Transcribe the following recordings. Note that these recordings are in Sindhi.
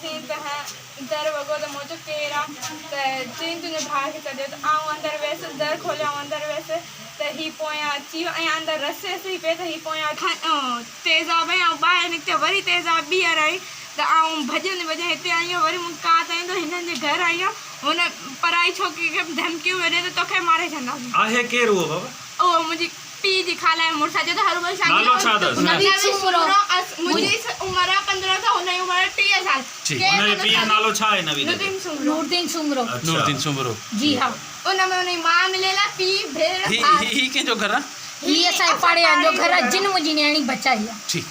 آياسين ته در وڳو ته مون چيو ڪير آ ته چيائين تنهنجي ڀاء کي سڏيو ته آئون اندر ويس در کوليو آئون اندر ويس ته هي پويان اچي ويو ۽ اندر رسيس ئي پئي ته هي پويان تيزاب ۽ آئون ٻاهر نڪتي وري تيزاب ٻيهر هنئي ته آئون ڀڄندي ڀڄندي هتي آئي آهيان وري مون ڪات هنئي ته هنن جي گهر آئي آهيان هن پرائي ڇوڪري کي به ڌمڪيون پيو ڏي ته توکي ماري ڇڏنداسين. آهي ڪير اهو بابا؟ اهو منهنجي پيء جي خالا جو مڙس آهي چيو ته هروڀرو شادي نالو ڇا اٿس؟ نويد سومرو. منهنجي عمر آهي 15 سال هن جي عمر آهي 30 سال. ٺيڪ هن جي پيء جو نالو ڇا آهي نويد جو؟ نورالدين سومرو. نورالدين سومرو. اڇا. نورالدين سومرو. جي ها. ان ۾ ان جي ماء مليل آهي پيء ڀيڻ هي ڀاء. هي هي ڪنهن جو گهر آهي؟ هي اسان جي پاڙي وارن جو گهر آهي جن منهنجي نياڻي بچائي آهي. ٺيڪ.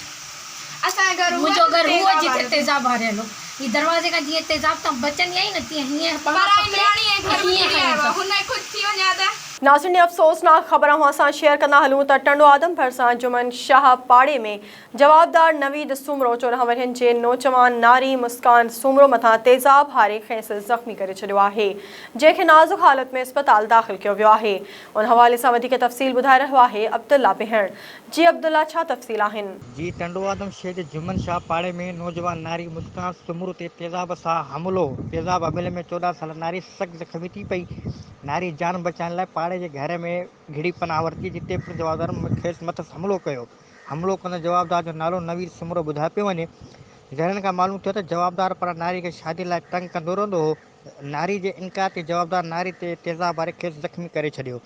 اسان جو گهر هو منهنجو گهر هو تيزاب جتي هاريل. تيزاب هاريل هو. هي دروازي کان جيئن تيزاب تان بچندي آئي نه تيئن هيئن ٻانهن پرائي پڪڙي نياڻي ۽ گهر ۾ هيئن گهڙي کنيو آيو آهي اٿس. هن کي ڪجهه ٿي وڃي ها ته. ناظرين افسوسناڪ خبر اوهان سان شيئر ڪندا هلون ته ٽنڊو آدم ڀرسان جمن شاهه پاڙي ۾ جوابدار نويد سومرو 14 ورهين جي نوجوان ناري مسڪان سومرو مٿان تيزاب هاري کيس زخمي ڪري ڇڏيو آهي جنهن کي نازڪ حالت ۾ اسپتال داخل ڪيو ويو آهي ان حوالي سان وڌيڪ تفصيل ٻڌائي رهيو آهي عبدالله بهڻ جي عبدالله ڇا تفصيل آهن. جي ٽنڊوآدم شهر جي جمن شاهه پاڙي ۾ نوجوان ناري مسڪان سومرو تي تيزاب سان حملو، تيزاب حملي ۾ 14 سالا ناري سخت زخمي ٿي پئي، ناري جان بچائڻ لاء پاڙي جي گهر ۾ گهڙي پناهه ورتي، جتي پڻ جوابدارن کيس مٿس حملو ڪيو. حملو ڪندڙ جوابدار جو نالو نويد سومرو ٻڌايو پيو وڃي. ذريعن کان معلوم ٿيو ته جوابدار پاران ناري کي شادي لاء تنگ ڪندو رهندو هو. ناري جي انڪار تي جوابدار ناري تي تيزاب هاري کيس زخمي ڪري ڇڏيو.